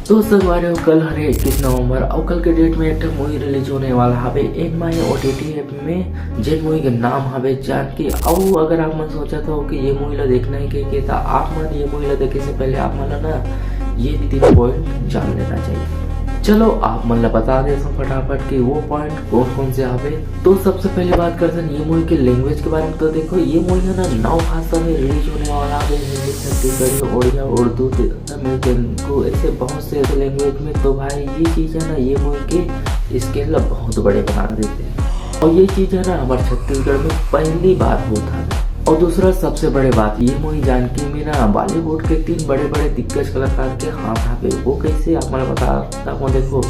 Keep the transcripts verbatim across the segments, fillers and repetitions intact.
तो संगवारी हो, कल हरे इक्कीस नवंबर, अउ कल के डेट में एक ठन मूवी रिलीज होने वाला हवे एन माई ओटीटी ऐप में, जेन मूवी के नाम हवे जानकी। अउ अगर आप मन सोचत हो कि ये मूवी ला देखना है के, के, त आप मन ये मूवी ला देखे से पहले आप मन ला ना ये तीन पॉइंट जान लेना चाहिए। चलो आप मन ला बता देथों फटाफट कि वो पॉइंट कौन कौन से हवे। तो सबसे पहले बात करथन ये मूवी के लैंग्वेज के बारे में। तो देखो, ये मूवी है ना नौ भाषा में रिलीज होने वाला है, हिंदी, छत्तीसगढ़ी, उड़िया, उर्दू, तमिल, तेलुगु, ऐसे बहुत से लैंग्वेज में। तो भाई ये चीज है ना, ये मूवी के स्केल ला बहुत बड़े बना देते हैं। और ये चीज है ना हमारे छत्तीसगढ़ में पहली बार होता है। और दूसरा सबसे बड़े बात, ये मूवी जानकी में ना बॉलीवुड के तीन बड़े बड़े दिग्गज कलाकार के हाथ आवे। वो कैसे, आप मन बता सकता हूँ। देखो,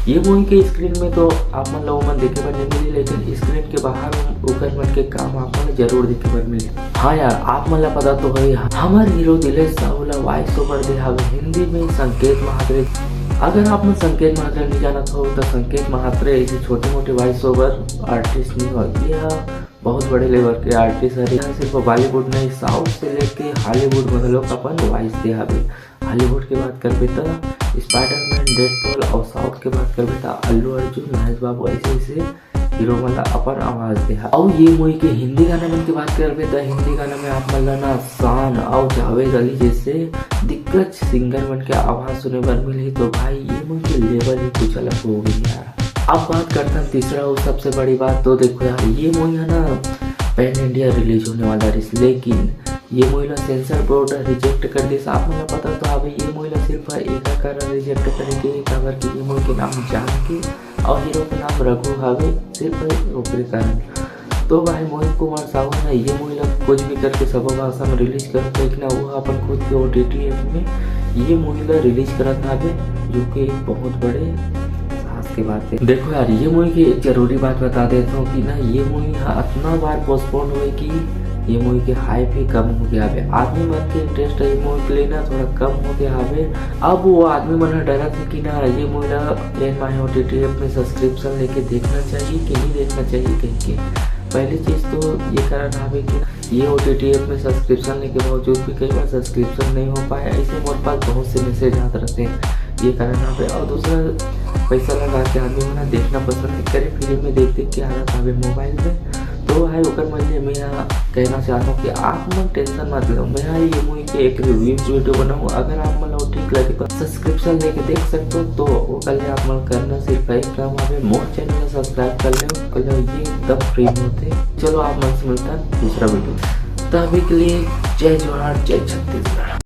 ये मूवी के स्क्रीन में तो आप मन लोगों मन देखे बर नहीं मिली, लेकिन स्क्रीन के बाहर ओकर मन के काम आप मन जरूर देखे बर मिली। हाँ यार, आप मन ला पता तो है, हमार हीरो दिलेश साहू ला वॉइस ओवर दे हवे हिंदी में संकेत महात्रे। अगर आप मन संकेत महात्रे नहीं जानत हो, तो संकेत महात्रे ऐसे छोटे मोटे वॉइस ओवर आर्टिस्ट नहीं हो, ये बहुत बड़े लेवल के आर्टिस्ट है। यहाँ सिर्फ बॉलीवुड नहीं, साउथ से लेके हॉलीवुड में लोग अपन वॉइस दे हवे। हॉलीवुड के बात करबे त स्पाइडरमैन, डेडपूल, और साउथ के बात करबे त अल्लू अर्जुन, महेश बाबू, ऐसे ऐसे हीरो मन ला अपन आवाज दे हवे। और ये मूवी के हिंदी गाना मन के बात करबे त हिंदी गाना में आप मन ला ना शान और जावेद अली जैसे दिग्गज सिंगर मन के आवाज सुने बर मिलही। तो भाई ये मूवी के लेवल ही कुछ अलग हो गई यार। अब बात करथन तीसरा और सबसे बड़ी बात। तो देखो यार, ये मूवी है ना पैन इंडिया रिलीज होने वाला रहिस, लेकिन ये मूवी ला सेंसर बोर्ड रिजेक्ट कर दिस। आप मन ला पता तो हवे, ये मूवी ला सिर्फ एक कारण रिजेक्ट करे के, काबर कि ये मूवी के नाम जानकी और हीरो के नाम रघु हवे, सिर्फ ओकरे कारण। तो भाई मोहित कुमार साहू ने ये मूवी ला कुछ भी करके सब भाषा में रिलीज कर, लेकिन वो अपन खुद के ओटीटी ऐप में ये मूवी ला रिलीज करत हवे, जो कि एक बहुत बड़े साहस के बात है। देखो यार, ये मूवी की एक जरूरी बात बता देता हूँ कि ना ये मूवी यहाँ इतना बार पोस्टपोन हुए कि ये मूवी के हाइप ही कम हो गया हवे। आदमी मन के इंटरेस्ट ये मूवी के लिए ना थोड़ा कम हो गया हवे। अब वो आदमी मन ह डरत हे कि ना ये मूवी ला एन माई ओटीटी ऐप में सब्सक्रिप्शन लेके देखना चाहिए कि नहीं देखना चाहिए कह के। पहली चीज तो ये कारण हवे कि ये ओटीटी ऐप में सब्सक्रिप्शन लेके बावजूद भी कई बार सब्सक्रिप्शन नहीं हो पाए, ऐसे मोर पास बहुत से मैसेज आते रहते हैं। ये कारण हवे। और दूसरा, पैसा लगा के आदमी मन देखना पसंद नहीं करे, फ्री में देख देख के आदत हवे मोबाइल में। तो भाई ओकर मन ले मैं यहाँ कहना चाहता हूँ कि आप मन टेंशन मत लो, मैं यहाँ ये मूवी के एक रिव्यू वीडियो बनाऊँ। अगर आप मन ला ठीक लगे तो सब्सक्रिप्शन लेके देख सकते हो। तो ओकर ले आप मन करना सिर्फ एक काम हवे, मोर चैनल ला सब्सक्राइब कर लो, कर लो, ये एकदम फ्री में होते। चलो आप मन से मिलता है दूसरा वीडियो, तभी के लिए जय जोहार, जय छत्तीसगढ़।